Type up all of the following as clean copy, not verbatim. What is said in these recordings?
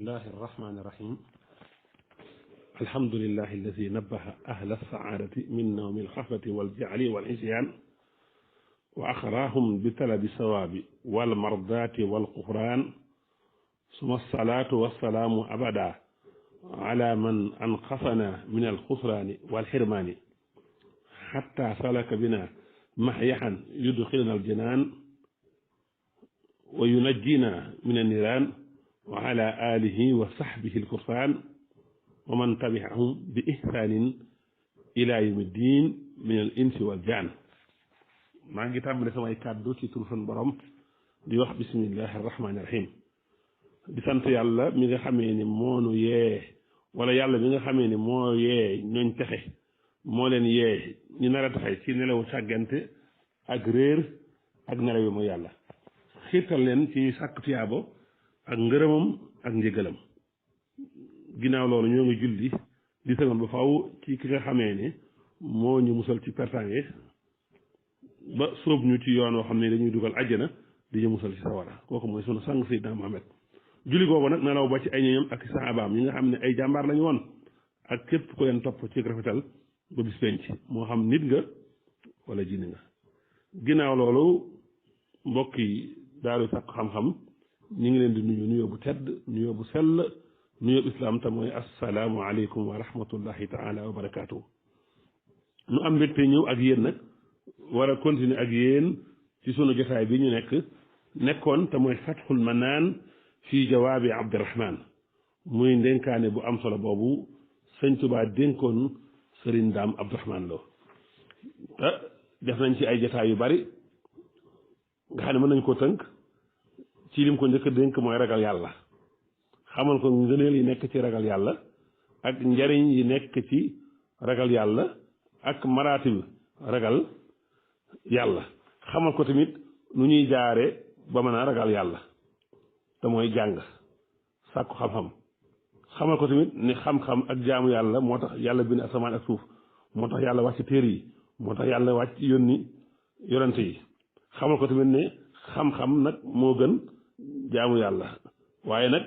الله الرحمن الرحيم الحمد لله الذي نبه أهل السعادة من نوم الخفة والجعل والعصيان وأخراهم بطلب الثواب والمرضات والغفران ثم الصلاة والسلام أبدا على من أنقذنا من الخسران والحرمان حتى سلك بنا محيحا يدخلنا الجنان وينجينا من النيران وعلى آله وصحبه الكرسان ومن تبعهم بإحسان إلى يوم الدين من الإنس والجان maa ngi tàmbale samay kàddu ci turu sunu borom di wax bismillahi rahmaani rahim di sant yàlla mi nga xamee ni moonu yee wala yàlla mi nga xamee ni moo yee ñooñ texe moo leen yee ñu nar a taxe ci nelawu sàggante ak réer ak nelaw yi mooy yàlla xiirtal leen ci sàkk tiyaabo ak ngërëmam ak njëgalam ginnaaw loolu ñoo ngi julli di sëgal ba faw ci ki nga xamee ni moo ñu musal ci pertange ba sóob ñu ci yoon woo xam ne dañuy dugal àjjana di ñu musal ci sawara kooku mooy sunu sang Seydina Muhammad julli googu nag nelaw ba ci ay ñoñam ak sahabaam yi nga xam ne ay jàmbaar lañu woon ak képp ku leen topp ci rafetal ba bis penc moo xam nit nga wala jinne nga ginnaaw loolu mbokk yi daaru sàkk xam-xam ñu ngi leen di nuyu nuyoo bu tedd nuyoo bu sell nuyoo bu islaam te mooy assalaamu aleykum wa rahmatullahi taala wa barakaatu. nu am mbégte ñëw ak yéen nag war a continuer ak yéen ci sunu jotaay bi ñu nekkoon te mooy fatxul manaan fii jawaabi abdirahman muy ndénkaane bu am solo boobu sëñ Tuubaa dénkoon sëriñ daam abdirahman Lo te def nañ ci ay jotaay yu bari nga xam ne mën nañ koo tënk ci lim ko njëkk a dénk mooy ragal yàlla xamal ko ngëneel yi nekk ci ragal yàlla ak njariñ yi nekk ci ragal yàlla ak maraatib ragal yàlla xamal ko tamit nu ñuy jaare ba mën a ragal yàlla te mooy jàng sàkku xam-xam xamal ko tamit ne xam-xam ak jaamu yàlla moo tax yàlla bind asamaan ak suuf moo tax yàlla wàcc téere yi moo tax yàlla wàcc yónni yonante yi xamal ko tamit ne xam-xam nag moo gën jaamu yàlla waaye nag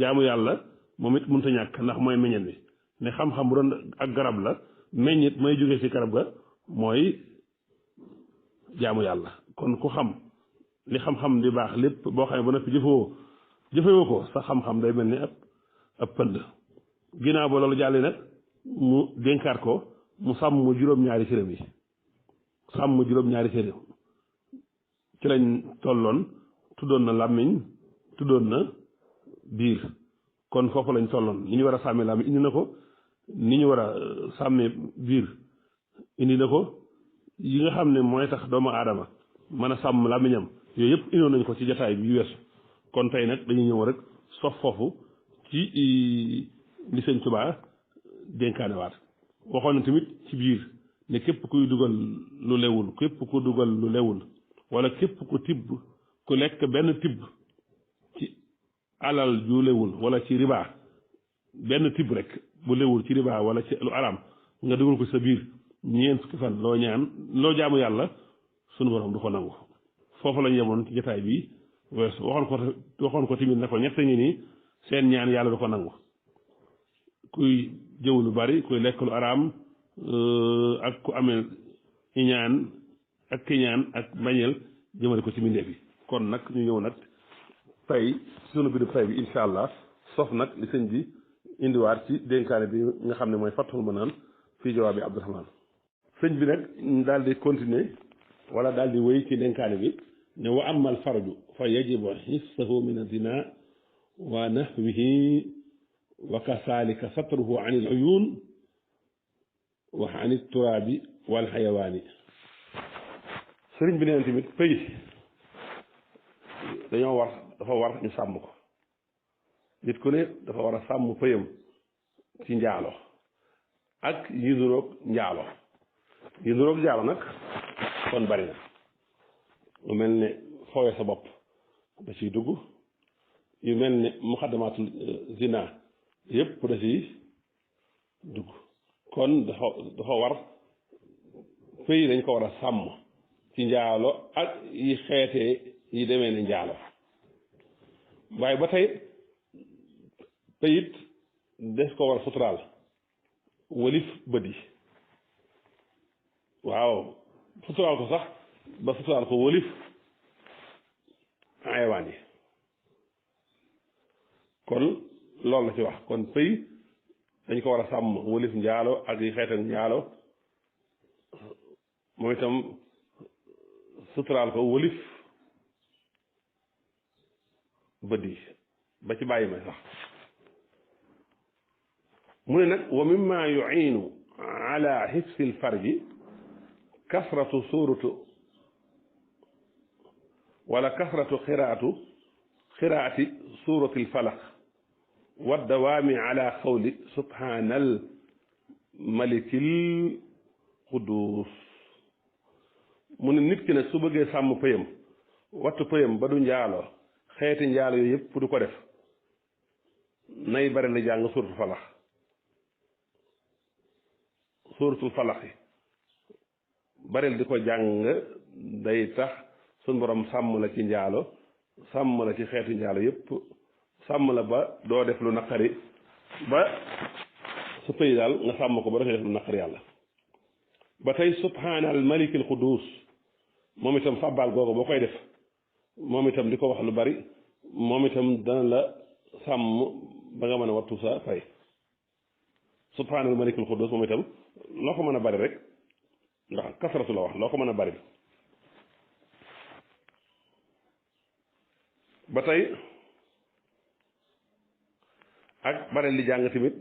jaamu yàlla moom it mënut a ñàkk ndax mooy meññet bi ne xam-xam bu doon ak garab la meññit may jógee ci garab ga mooy jaamu yàlla kon ku xam li xam-xam di baax lépp boo xam ne ba noppi jëfewoo ko sa xam-xam day mel ni ab pënd ginnaaw ba loolu jàlli nag mu dénkaat ko mu sàmm juróom-ñaari cëram yi sàmm juróom-ñaari cëram ci lañ tolloon tuddoon na làmmiñ tuddoon na biir kon foofu lañ tolloon ni ñu war a sàmmee làmmiñ indi na ko ni ñu war a sàmmee biir indi na ko yi nga xam ne mooy tax doomu aadama mën a sàmm làmmiñam yooyu yëpp indoon nañ ko ci jotaay bi weesu kon tey nag dañuy ñëw rek sof foofu ci li sëñ Tuubaa dénkaane waat waxoon na tamit ci biir ne képp kuy dugal lu lewul képp ku dugal lu lewul wala képp ku tibb ku lekk benn tibb ci alal ju lewul wala ci riba benn tibb rek bu lewul ci riba wala ci lu araam nga dugal ko sa biir ñeent fukki fan loo ñaan loo jaamu yàlla sunu borom du ko nangu foofu lañ yemoon ci jotaay bi weesu waxoon ko tamit ne ko ñett ngi nii seen ñaan yàlla du ko nangu kuy jëw lu bari kuy lekk lu araam ak ku amee iñaan ak kiñaan ak bañeel jëmale ko ci mbindeef yi kon nag ñu ñëw nag tey sunu bidu tey bi incha allah sof nag li sëñ bi indiwaat ci dénkaane bi nga xam ne mooy Fathul Manaan fii jawaabi Abdurahmaan sëñ bi nag daal di continuer wala daal di wéy ci dénkaane bi ne wa amma al farju fa yajibu xifsahu min azina wa nahwihi wa kasaalika satruhu an al uyun wa an al turaabi wal xayawaani sëriñ bi neen tamit pëy dafa war ñu sàmm ko nit ku ne dafa war a sàmm pëyam ci njaalo ak yi nuroog njaalo nag kon bari na lu mel ne foowe sa bopp da ciy dugg yu mel ne muxaddamaatul zina yépp da ciy dugg kon dafa war pëy dañ ko war a sàmm ci njaalo ak yi xeetee yi demee ne njaalo waaye ba tey it des ko war a suturaal walif bët yi waaw suturaal ko sax ba suturaal ko walif ayawaan yi kon loolu la ci wax kon pëy dañ ko war a sàmm walif njaalo ak yi xeetan njaalo moom itam suturaal ko walif bët yi ba ci bàyyi may sax mu ne nag wa mimma yuinu ala xifsi lfarji kasratu suuratu wala kasratu xiraati suurati lfalaq wa dawaami ala qawli subhaanal malikil quddus mu ne nit ki nag su bëggee sàmm pëyam wattu pëyam ba du njaaloo xeeti njaalo yooyu yëpp du ko def nay bari la jàng suuratul falax suuratul falax yi baril di ko jàng day tax suñ borom sàmm la ci njaalo sàmm la ci xeetu njaalo yëpp sàmm la ba doo def lu naqari ba su pëy daal nga sàmm ko ba doo def lu naqari yàlla ba tey subhaanal malikil quddus moom itam fàbbaal googu boo koy def moom itam di ko wax lu bari moom itam dana la sàmm ba nga mën a wattu sa fay subhaanal malikil quddus moom itam loo ko mën a bari rek ndax kasaratu la wax loo ko mën a bari ba tey ak bari li jàng tamit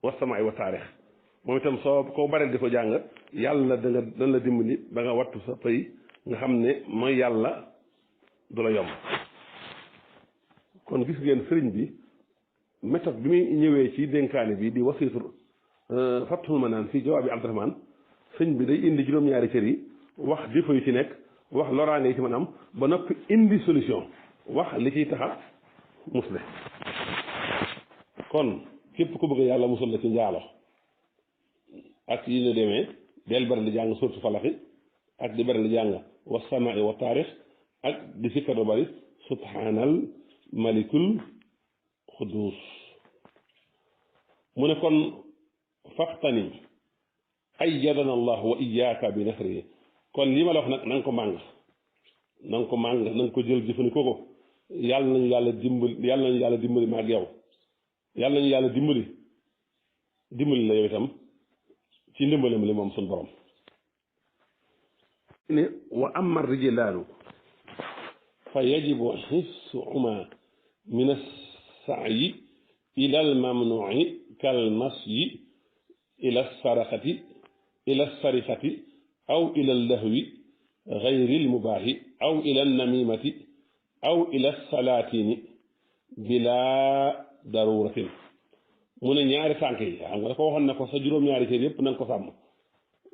wasamaay wa taarix moom itam soo ko bareel di ko jàng yàlla dana la dimbali ba nga wattu sa pëy nga xam ne mooy yàlla du la yomb kon gis ngeen sëriñ bi méthode bi muy ñëwee ci dénkaane bi di wasiitu Fathul Manaan fii jawaabi Abdurahmaan sëñ bi day indi juróom-ñaari cër yi wax défaut yi ci nekk wax loraange yi ci mën am ba noppi indi solution wax li ciy taxa musle kon képp ku bëgg yàlla musul la ci njaalo ak yi la demee del bari di jàng suuratu falaxi ak di bari di jàng wa samaa'i wa taarix ak di sikkar ba bari subhaanal malikul quddus mu ne kon faxtani ayyadana allah wa iyyaka bi nasrihi kon lii ma la wax nag na nga ko màng na nga ko jël jëfandikoo ko yàlla nañu yàlla dimbali ma ak yow yàlla nañu yàlla dimbali la yow itam ci ndimbalam li moom suñ borom ne wa amma rijlaanu fa yajibu xifsuhuma min as-sa'yi ila al-mamnu'i kal-masyi ila as-sarikati aw ila al-lahwi gayri al-mubaahi aw ila an-namimati aw ila as-salaatini bila daruratin mu ne ñaari tànk yi xam nga dafa waxoon ne ko sa juróom-ñaari cër yëpp na nga ko sàmm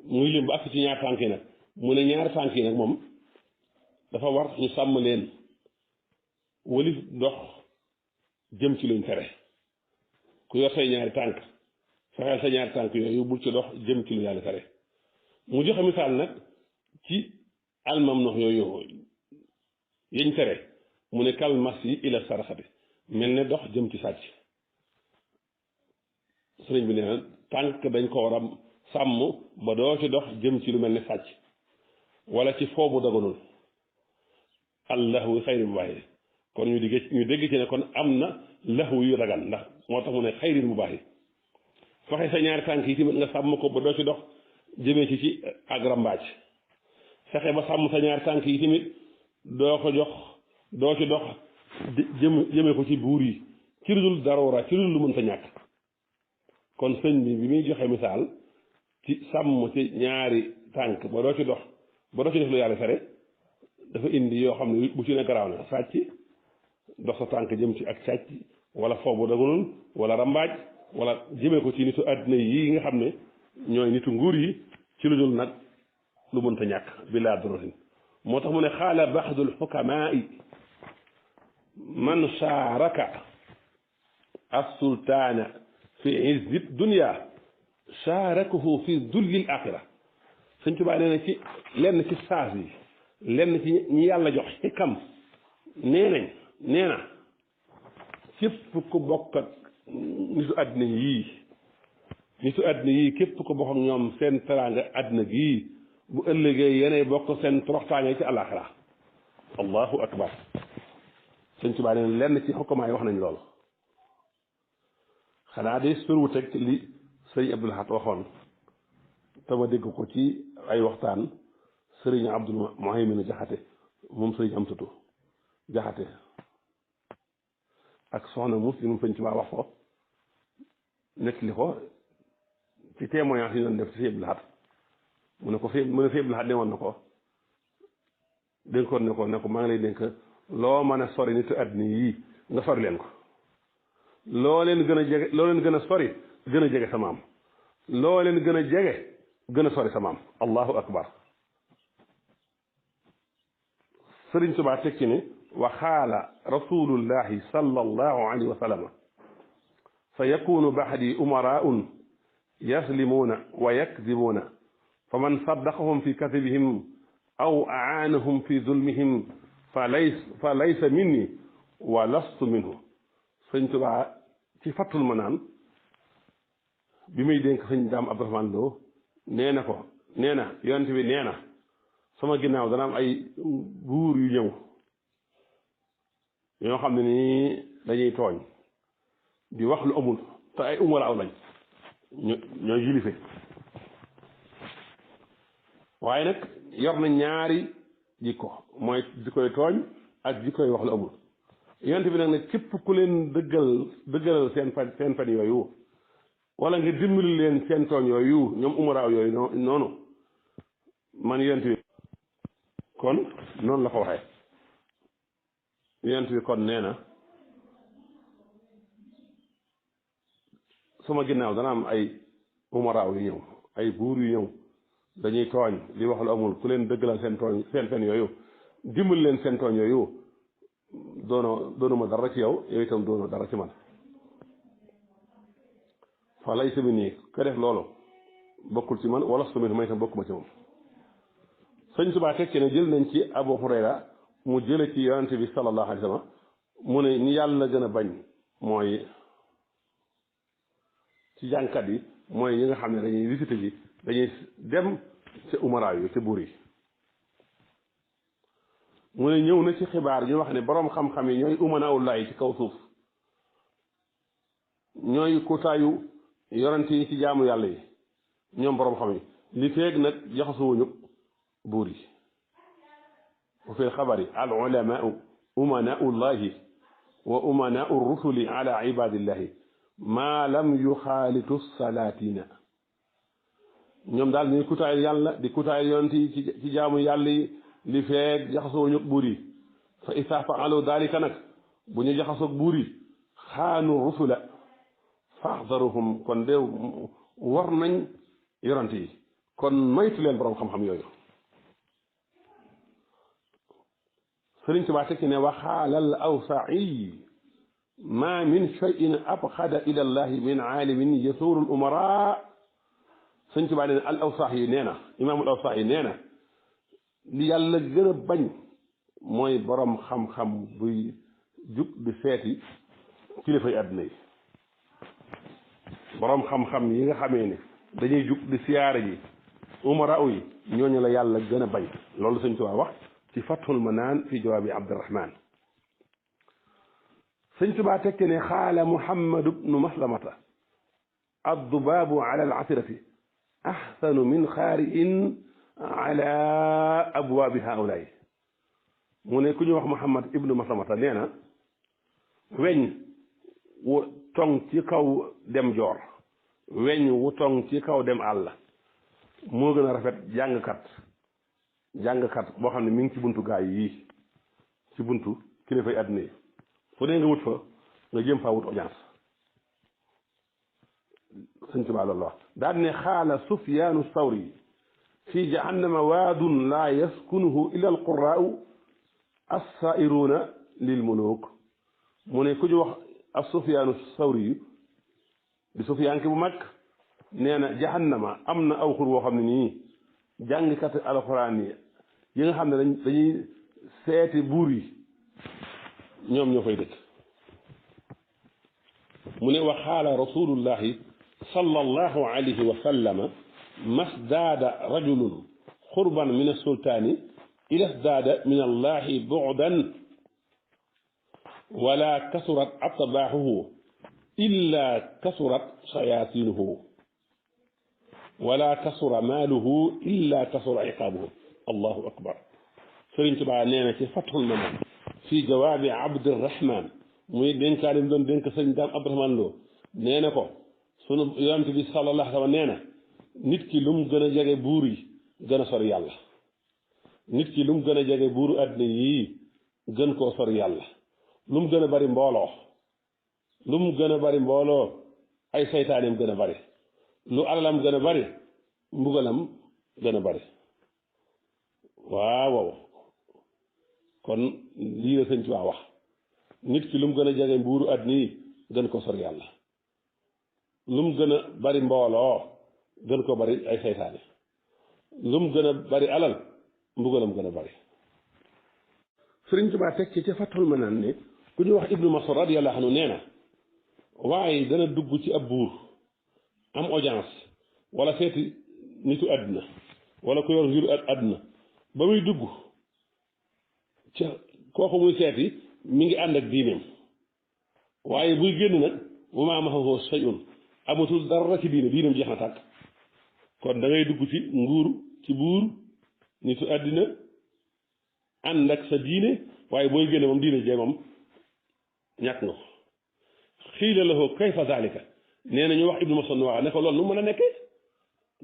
muy lim ba ak ci ñaari tànk yi nag mu ne ñaari tànk yi nag moom dafa war ñu sàmm leen walif dox jëm ci luñ tere ku yor say ñaari tànk fexeel sa ñaari tànk yooyu bul ci dox jëm ci lu yàlla tere mu joxe misaal nag ci almam nox yooyu yañ tere mu ne kalmas yi ila saraxati mel ne dox jëm ci sàcc sëriñ bi nee na tànk dañ ko war a sàmm ba doo ci dox jëm ci lu mel ne sàcc wala ci foobu daganul allahu xayri mu baax kon ñu dégg ci ne kon am na lahu yu dagan ndax moo tax mu ne xayri mu baax fexe sa ñaari tànk yi tamit nga sàmm ko ba doo ci dox jëmee ci ak rambaaj fexe ba sàmm sa ñaari tànk yi tamit doo ci dox jëmee ko ci buur yi ci lu dul daroora ci lu mënta ñàkk kon sëñ bi muy joxe misaal ci sàmm ci ñaari tànk ba doo ci dox ba doo ci def lu yàlla tere dafa indi yoo xam ne bu ci ne garaaw na sàcc dox sa tànk jëm ci ak sàcc wala foofu dagunul wala rambaaj wala jëmee ko ci nitu àddina yi nga xam ne ñooy nitu nguur yi ci lu dul nag lu mënta ñàkk bilaa dorotin moo tax mu ne xaala baxdul xukamaa man saaraka as-sultaana fi izzi dunya saarakahu fi dulli al-axira Sëñ Tuubaa nee na ci lenn ci saas yi lenn ci ñi yàlla jox xikam nee na képp ku bokk ak nitu àddina yii képp ku bokk ak ñoom seen teraanga àddina gii bu ëllëgee yeneen bokk seen toroxtaange ci àllaaxira allahu akbar sëñ Tuubaa nee na lenn ci xukkamaa yi wax nañ loolu xanaa de soriwut ak li sëriñ Abdul Ahad waxoon te ma dégg ko ci ay waxtaan sëriñ Abdul Muhaymin Jaxate moom sëriñ Amsatu Jaxate ak soxna Muslim sëñ Tuubaa wax ko nekk li ko ci témoignage yi doon def ci sëñ Abdul Ahad mu ne sëñ Abdul Ahad ne woon na ko dénkoon ne ko maa ngi lay dénk loo mën a sori nitu àddina yii nga sori leen ko loo leen gën a sori gën a jege sa maam loo leen gën a jege gën a sori sa maam allahu akbar sëriñ Tuubaa tekki ne wa xaala rasulullahi sallallahu alayhi wa sallam sa yakunu baxdi umaraun yaslimuuna wa yakdibuuna fa man saddaqahum fi kadibihim aw aanahum fi zulmihim fa laysa minni wa lastu minhu sëñ Tuubaa ci Fathul Manaan bi muy dénk sëñ Daam Abdourahmane Lo nee na yonent bi nee na sama ginnaaw dana am ay buur yu ñëw ñoo xam ne nii dañuy tooñ di wax lu amul te ay umara aw lañ ñooy yilife waaye nag yor na ñaari jikko mooy jikkoy tooñ ak jikkoy wax lu amul yonent bi nag ne képp ku leen dëggalal seen fen yooyu wala nga dimbali leen seen tooñ yooyu ñoom umaraaw yooyu noonu man yonent bi kon noonu la ko waxee yonent bi kon nee na sama ginnaaw dana am ay umaraaw yu ñëw ay buur yu ñëw dañuy tooñ di wax lu amul ku leen dëggalal seen fen yooyu dimbali leen seen tooñ yooyu doonuma dara ci yow itam doonoo dara ci man fa lay sami nii ka def loolu bokkul ci man wala su may itam bokkuma ci moom sëñ Tuubaa tekki ne jël nañ ci Abu Hurayra mu jële ci yonente bi sallallahu alayhi wa sallam mu ne ñi yàlla gën a bañ mooy ci jàngkat yi mooy ñi nga xam ne dañuy visité ji dañuy dem ca umara yu ca buur yi mu ne ñëw na ci xibaar ñu wax ne boroom xam-xam yi ñooy umanaullahi ci kaw suuf ñooy kutaayu yonent yi ci jaamu yàlla yi ñoom boroom xam yi li feeg nag jaxasuwuñu buur yi wa fi lxabari al ulamaau umanaullahi wa umanau rusuli ala ibadillahi ma lam yuxaalitu salatina ñoom daal ñuy kutaay yàlla di kutaay yonent yi ci jaamu yàlla yi li feeg jaxasoo ñug buur yi fa isa faalu dalika nag bu ñu jaxasoog buur yi xaanu rusula faxdaruhum kon de war nañ yonent yi kon moytu leen boroom xam-xam yooyu sëriñ Tuubaa tekki ne waxaalal awsaa'i ma min cheyin abxada ila llahi min aalimin yasuuru l umara sëriñ Tuubaa nee na al awsaa'i nee na imaamul awsaa'i nee na li yàlla gën a bañ mooy boroom xam-xam buy jug di seeti kilifay àddina yi boroom xam-xam yi nga xamee ne dañuy jug di siyaare ji umara yi ñooñu la yàlla gën a bañ loolu sëriñ Tuubaa wax ci Fathul Manaan fi jawaabi Abdurahmaan sëñ Tuubaa tekki ne xaala Muhammadu bnu Maslamata addubaabu ala al-asirati axsanu min xaari'in ala abwaabi haulaay mu ne ku ñu wax Muhammad ibnu Maslamata nee na weñ wu tong ci kaw dem joor weñ wu tong ci kaw dem àll moo gën a rafet jàngkat boo xam ne mi ngi ci buntu gaay yi ci buntu kilifay àddina yi fu dee nga wut fa nga jëm faa wut audience sëñ Tuubaa loolu wax daal ne xaala Sufyaanu Sawri fi jahannama waadun laa yaskunuhu illa alquraau assairuuna lil muluk mu ne ku ñu wax ak Sufyaanu Sawri di Sufyaanke bu mag nee na jahannama am na aw xur woo xam ne nii jàngkat alxuraan yi nga xam ne dañuy seeti buur yi ñoom ñoo fay dëkk mu ne wa xaala rasulullahi sallallahu alayhi wa sallama masdaada rajulun xurban min alsultaani ila sdaada min allahi bu'dan wala kasurat atbaaxuhu illa kasurat shayaatinuhu wala kasura maaluhu illa kasura iqaabuhu allahu akbar Sëriñ Tuubaa nee na ci Fathul Manaan fii jawaabi Abdirahman muy dénkaane bi doon dénk sëriñ Daam Abdurahmaan Lo nee na ko sunu yonent bi sallallahu alayhi wa sallam nee na nit ki lu mu gën a jege buur yi gën a sori yàlla nit ki lu mu gën a jege buuru àddina yii gën koo sori yàlla lu mu gën a bari mbooloo lu mu gën a bari mbooloo ay saytaaneem gën a bari lu alalam gën a bari mbugalam gën a bari waaw kon lii la sëñ Tuubaa wax nit ki lu mu gën a jege buuru àddina yi gën ko sori yàlla lu mu gën a bari mbooloo gën ko bari ay saytaane lu mu gën a bari alal mbugalam gën a bari Sëriñ Tuubaa teg ci ca Fathul Manaan ne ku ñu wax Ibnu Mas'ud radiyallahu anhu nee na waaye dana dugg ci ab buur am audience wala seeti nitu àddina wala ku yor ngiru àddina ba muy dugg ca kooku muy seeti mi ngi ànd ak diineem waaye buy génn nag wa maa ma'ahu shay'un amatul dara ci diineem jeex na tàkk kon da ngay dugg ci nguur ci buur nitu àddina ànd ak sa diine waaye booy génne moom diine jee moom ñàkk nga ko xiila lahu kayfa zalika nee na ñu wax Ibnu Mas'ud waa ne ko loolu nu mën a nekkee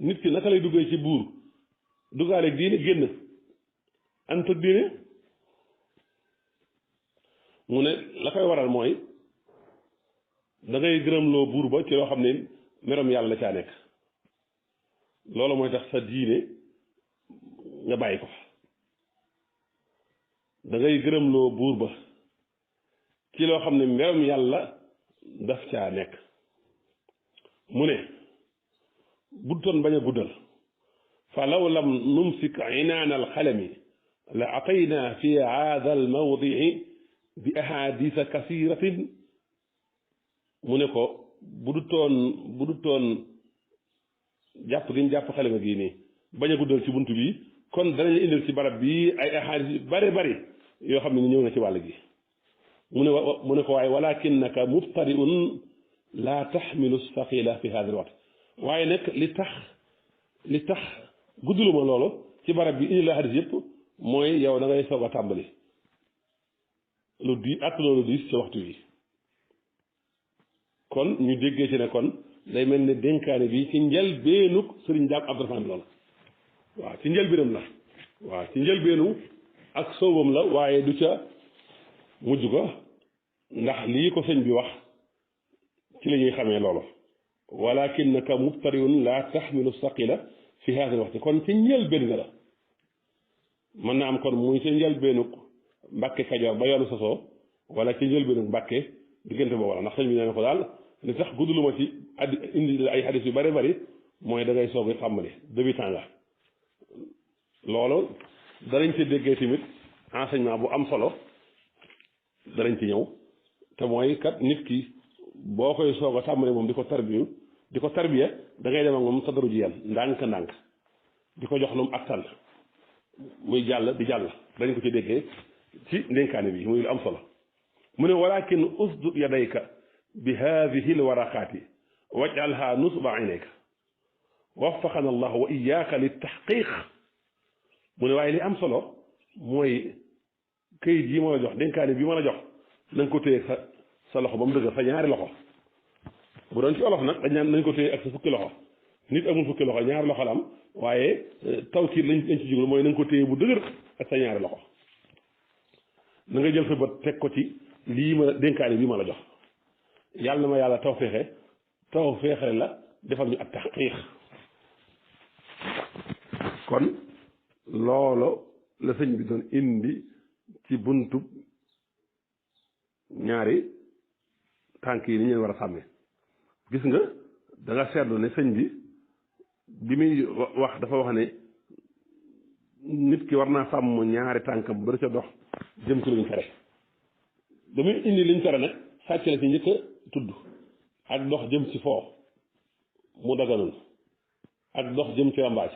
nit ki naka lay duggee ci buur duggaaleeg diine génn ànd ak diine mu ne la koy waral mooy da ngay gërëmloo buur ba ci loo xam ne merom yàlla la caa nekk loolu mooy tax sa diine nga bàyyi ko da ngay gërëmloo buur ba ci loo xam ne merom yàlla daf caa nekk mu ne budtoon bañ a guddal fa law lam numsik inaana alxalami la atayna fi haada almawdii bi ahadisa kasiratin mu ne ko bu du toon jàpp gi ñu jàpp xalima gii nii bañ a guddal ci bunt bi kon danañu indil ci barab bi ay ahadis yu bari yoo xam ne ñëw na ci wàll gi mu ne ko waaye walakinnaka mubtadi'un la taxmilu saqila fi hada alwaqt waaye nag li tax gudduluma loolu ci barab bi indi la hadis yëpp mooy yow da ngay soog a tàmbali lu diis ci waxtu wi kon ñu déggee ci ne kon day mel ne dénkaane bi ci njëlbéenug sëriñ Daam Abdurahmaan lool waaw ci njëlbéenam la waaw ci njëlbéenu ak soobam la waaye du ca mujj ko ndax lii ko sëñ bi wax ci la ñuy xamee loolu walakinnaka mubtariun la taxmilu saqila fi hada waxti kon ci njëlbéen nga la mën na am kon muy ci njëlbéenug Mbàkke Kajoor ba yoonu sosoo wala ci njëlbéenug Mbàkke diggante boobu la ndax sëñ bi nee na ko daal li tax gudduluma ci indi ay hadis yu bari bari mooy da ngay soog a tàmbali débutant nga loolu danañ ci déggee tamit enseignement bu am solo danañ ci ñëw te mooy kat nit ki boo koy soog a tàmbali moom di ko tarbiya da ngay dem ak moom tadaruj yan ndànk di ko jox lu mu attan muy jàll di jàll dañ ko ci déggee ci ndénkaane bi muy lu am solo mu ne walakin usdud yadayka bi hadihi alwaraqaati waj'alha nusba aynayka waffaqana allah wa iyyaka lit tahqiq mu ne waaye li am solo mooy këyit yi ma la jox dénkaane bi ma la jox na nga ko téye sa loxo ba mu dëgër sa ñaari loxo bu doon ci olof nag dañ naan nañ ko téye ak sa fukki loxo nit amul fukki loxo ñaari loxo la am waaye tawkiid lañ ci jublu mooy na nga ko téye bu dëgër ak sa ñaari loxo na nga jël sa bët teg ko ci lii ma dénkaane bii ma la jox yàlla na ma yàlla tawfeexe la defal ñu ak taxqiiq kon loolu la sëñ bi doon indi ci buntub ñaari tànk yi ni ñu war a sàmmee gis nga da nga seetlu ne sëñ bi muy wax dafa wax ne nit ki war naa sàmm ñaari tànkam ba ca dox jëm ci luñ tere damay indi liñ tere nag sàcc la ci njëkk a tudd ak dox jëm ci foo mu daganul ak dox jëm ci rambaaj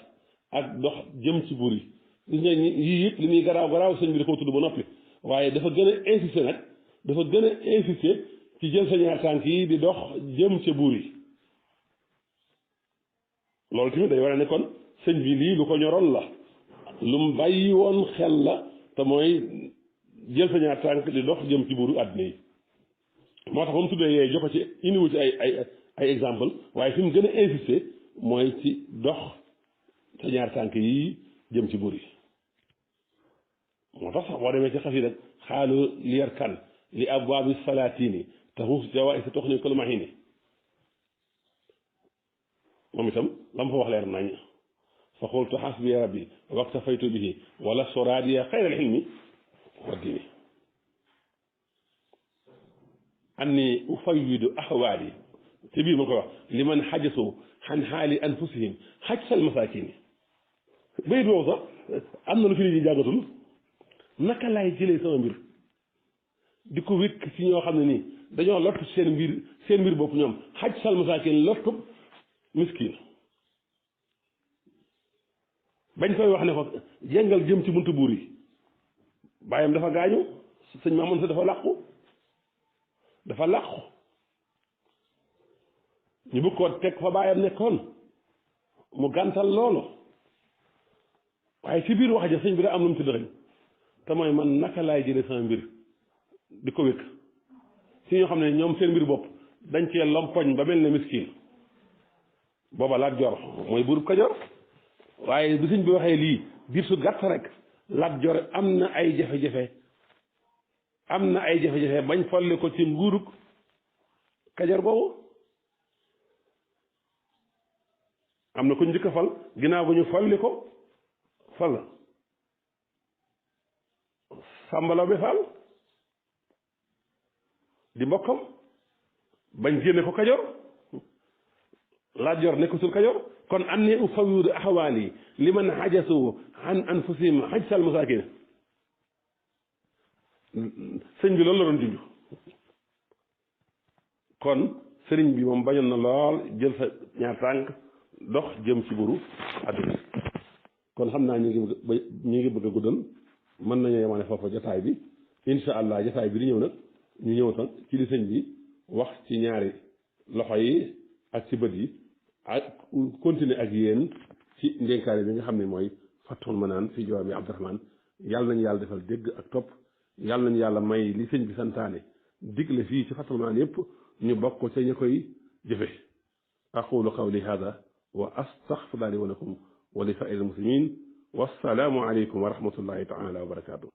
ak dox jëm ci buri gis nga yii yëpp li muy garaaw garaaw sëñ bi da koo tudd ba noppi waaye dafa gën a insisté nag dafa gën a insisté ci jël sa ñaar tànk yi di dox jëm ca buri loolu tamit day wane ne kon sëñ bi lii lu ko ñoroon la lu mu bàyyi woon xel la te mooy jël sa ñaar tànk di dox jëm ci buuru àddina yi moo tax ba mu tuddee yee jokko ci indiwu ci ay exemple waaye fi mu gën a insisté mooy ci dox sa ñaar tànk yi jëm ci buur yi moo tax sax boo demee ci xasida xaalu li yarkan li abwaabi salaatini taxuus jawaay si tox ni kol mahini moom itam la mu fa wax leer nañ fa xultu xasbi rabbi waktafaytu bihi wala soraadiya xayral ilmi wa diini anni ufawidu axwaali ci biir ma koy wax li man xajasu xan xaali anfusihim xajsal masaakin bayit boobu sax am na lu fi nit ñi jàngatul naka laay jëlee sama mbir di ko wékk ci ñoo xam ne nii dañoo lott seen mbir bopp ñoom xajsal masaakin lottu miskin bañ koy wax ne ko jéngal jëm ci buntu buur yi bàyyam dafa gaañu sëñ Maamoon sa dafa làqu ñu bëgg koo teg fa bàyyam nekkoon mu gàntal loolu waaye ci biir wax ja sëñ bi da am lu mu ci dëxëñ te mooy man naka laay jëlee sama mbir di ko wékk si ñoo xam ne ñoom seen mbir bopp dañ cee lompoñ ba mel ne miskin booba Lat Joor mooy buurub Kajoor waaye bi sëñ bi waxee lii diir su gàtt rek Lat Joor am na ay jafe-jafe bañ folli ko ci nguurug Kajoor boobu am na ko njëkk a fal ginnaaw ba ñu folli ko fal Sàmbalaw bi Faal di mbokkam bañ génne ko Kajoor Lat Joor nekkatul Kajoor kon anni ufawidu axawaali liman xajasu an anfusihim xajsal masaakin sëñ bi loolu la doon junj kon sëriñ bi moom bañoon na lool jël sa ñaar tànk dox jëm ci buru àdduna kon xam naa ñu ngi bëgg a guddal mën nañu yemane foofa jotaay bi insha allah jotaay bi di ñëw nag ñu ñëw tan ci li sëñ bi wax ci ñaari loxo yi ak ci bët yi ak continuer ak yéen ci ndénkaane bi nga xam ne mooy Fathul Manaan fi jawaami Abdurahmaan yàlla nañu yàlla defal dégg ak topp yàlla nañu yàlla may li sëñ bi santaane digle fii ci Fathul Manaan yëpp ñu bokk ca ña koy jëfe aqulu qawli hada wa astaghfirullahi li wa lakum wa li saa'iril muslimin wassalaamu aleykum wa rahmatullahi taala wa barakaatu